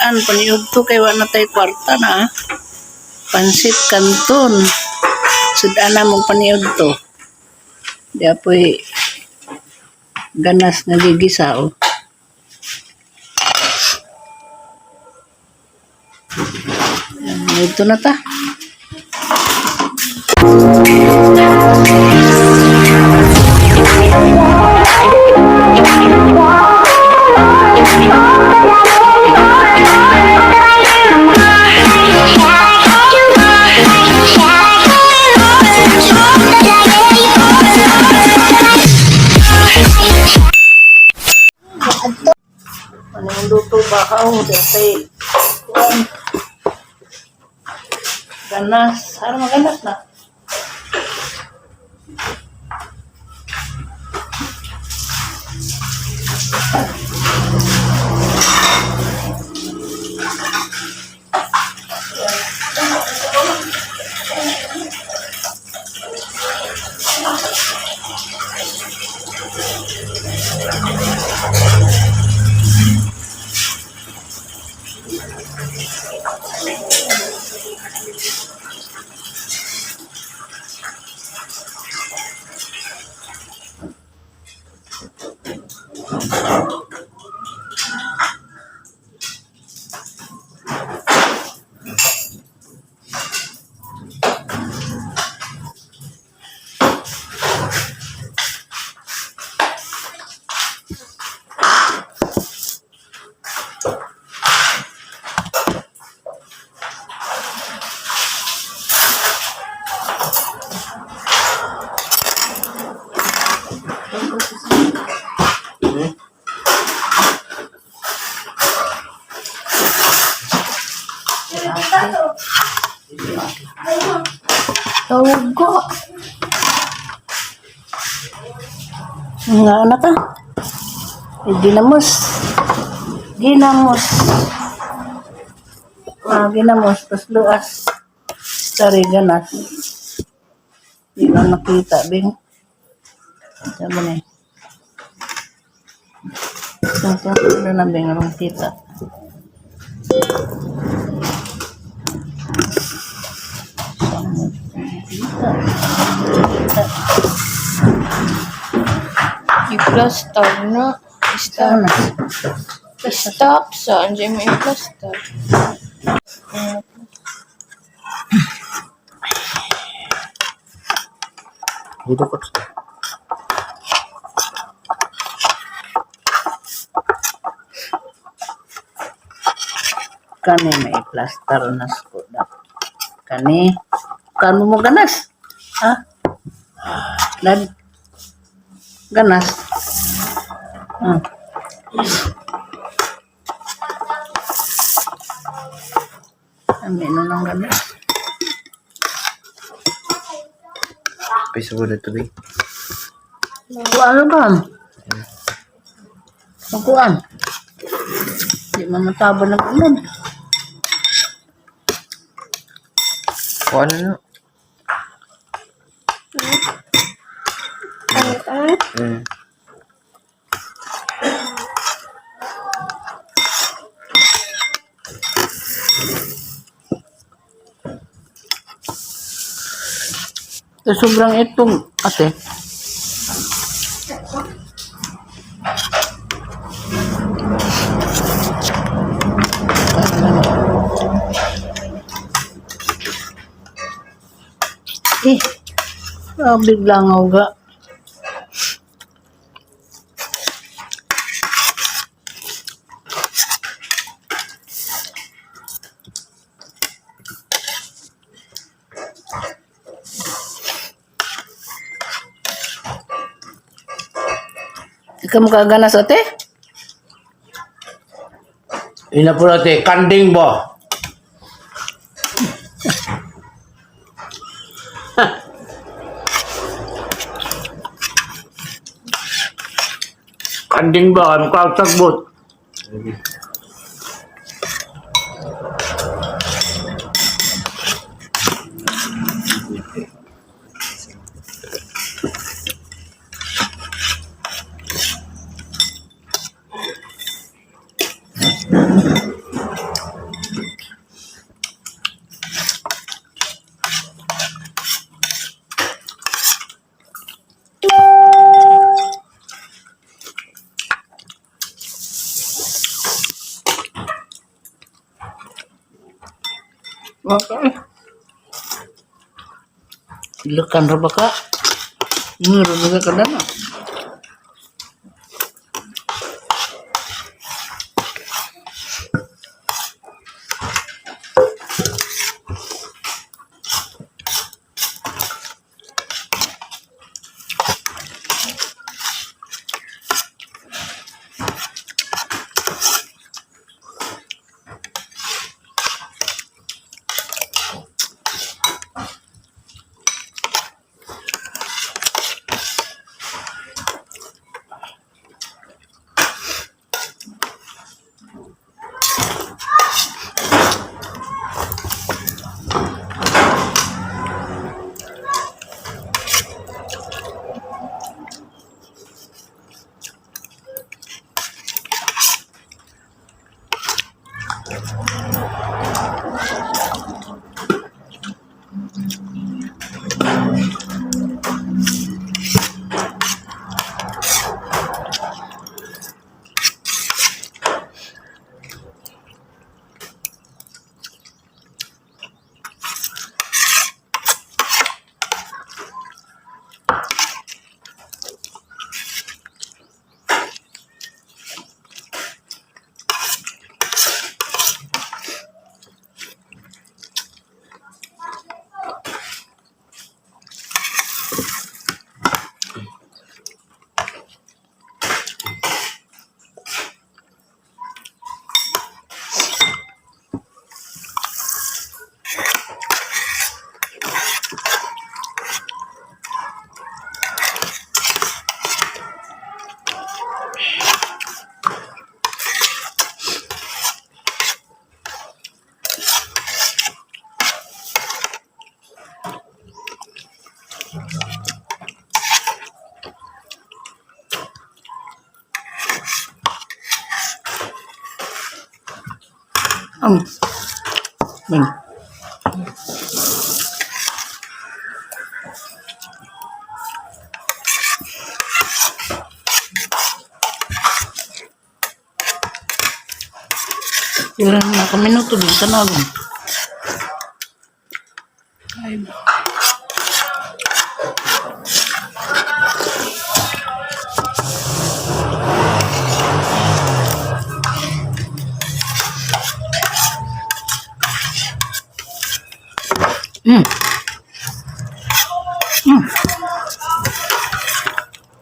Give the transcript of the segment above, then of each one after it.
Sudan paniudto kay wa na tay kwarta na. Pansit Canton. Sudan na mong paniudto. Di apoy ganas nga gigisa oh. Ito na ta. Ano yung luto ba ka? Oh, dati. Kuan. Ganas. Ano maganas na? Tawag ko. Nga na ta. Eh, ginamos. Ginamos. Ah, ginamos. Tapos luas. Sorry, ganas. Hindi na nakita, Bing. Sabi na eh. Ito, ito na, Bing. Anong kita? Kita. Kita. I-plaster na. Saan Stop. na? Stop sa. Andiyan mo i-plaster. Dito ko. Kani may plaster na skoda. Kani, kano mo ganas? Ha? Lad? Ganas? Amin no nang ganas. Piso ko dito, Bing. Kuan ba? Kuan. Di man mataba ng ulan. O ano na? Ito sobrang itong ate. Eh, bigla nga uga. Ikaw makaganas ate? Ina po natin, kanding ba? Kanding ba? Ang katagbot. Okay. Lukan ra ba ka? Nguro ka na. Man. Pila na ka minuto din tanawon. Ay.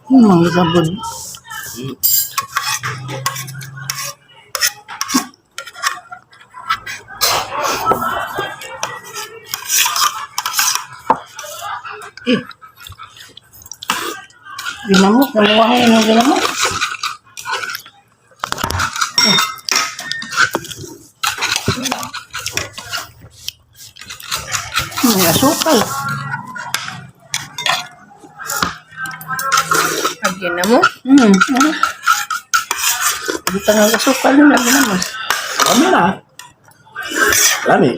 Mga sabon. Eh. Ginamot, namuha ng ginamot. Eh. May asukal. Agin na mo. Ano? Butang ang asukal nila ginamot. Kami na. Lami.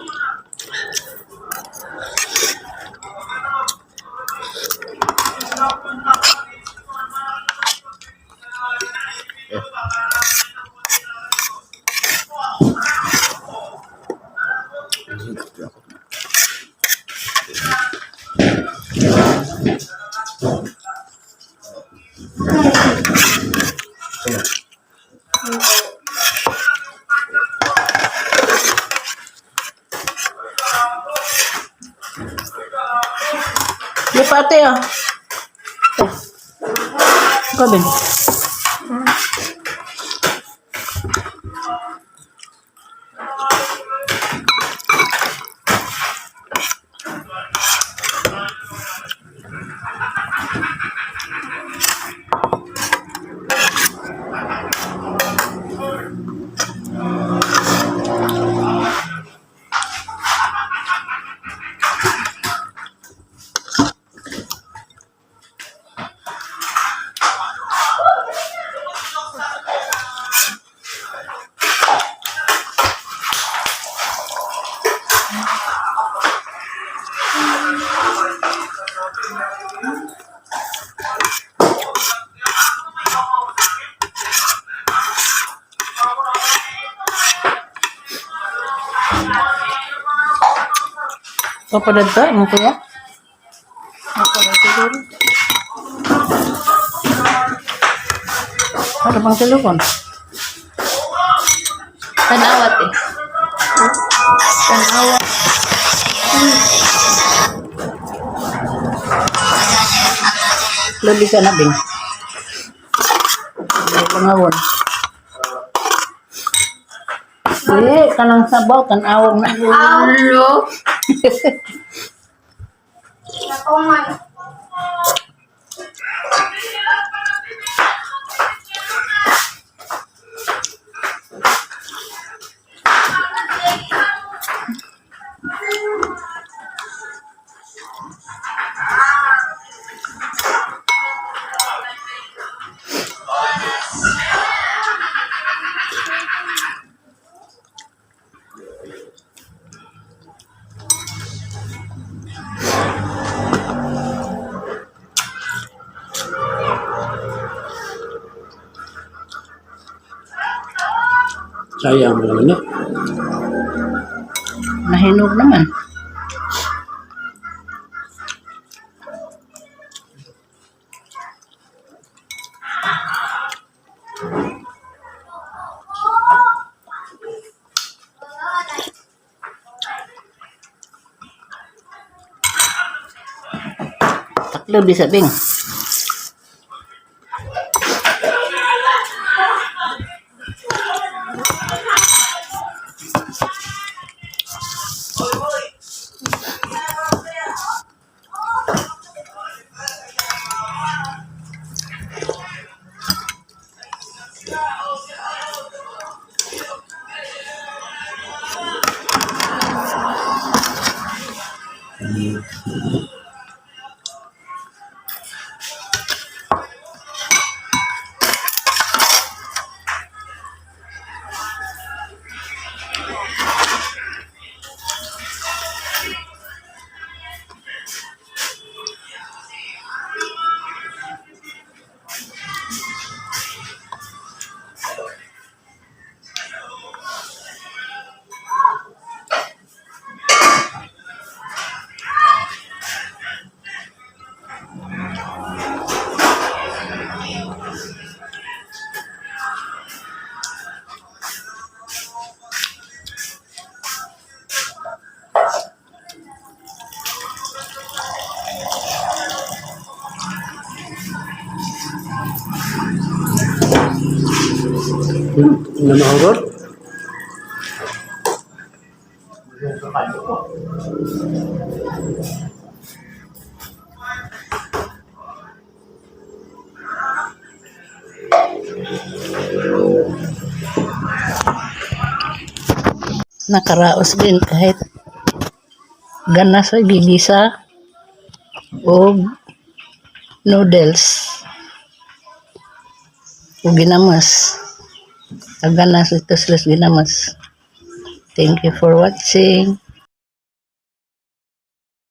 Di pa ate ah. Oh. Ikaw din. Kapadad to, mo kuya? Ako na siguro. Ano pang telefon? Tanawat eh. Tanawa. Labi ka na, Bing. Pangawon. Eh, kanang sabaw, tanawag na. Ulo. Sayang mo naman, no? Nahinog naman. Taklo bisa, Bing. Ano mahurot? Nakaraos din kahit ganas sa gigisa o noodles o ginamas. Ganas ito sila sa ginamas. Thank you for watching.